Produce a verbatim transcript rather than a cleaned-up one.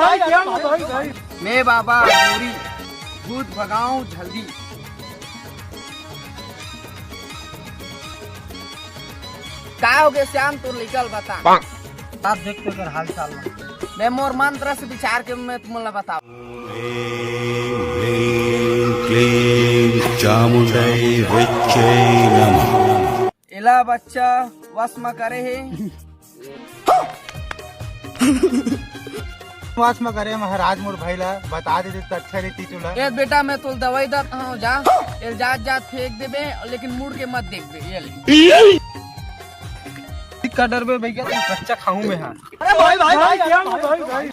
मैं बाबा गोरी, भूत भगाऊं जल्दी। का हो गए श्याम, तोर लइका ल बता। आप देख के कर हाल चाल ला। मैं मोर मंत्र से विचार के मैं तुमन ला बताओ। ह्रीं क्लीं चामुण्डै विच्चै नमः। एला बच्चा वश म करे हे। वश म करे महाराज, मोर भाई ला बता देते त अच्छा रहितिस ओला। ए बेटा, मैं तोल दवाई दत हूँ, जा। ए जात जात फेंक देबे, लेकिन मुड़ के मत देखबे। ये ले। का डरबे भैया, तुम कच्चा खाऊं मैं, हाँ। अरे भाई, भाई, भाई, भाई, भाई, भाई।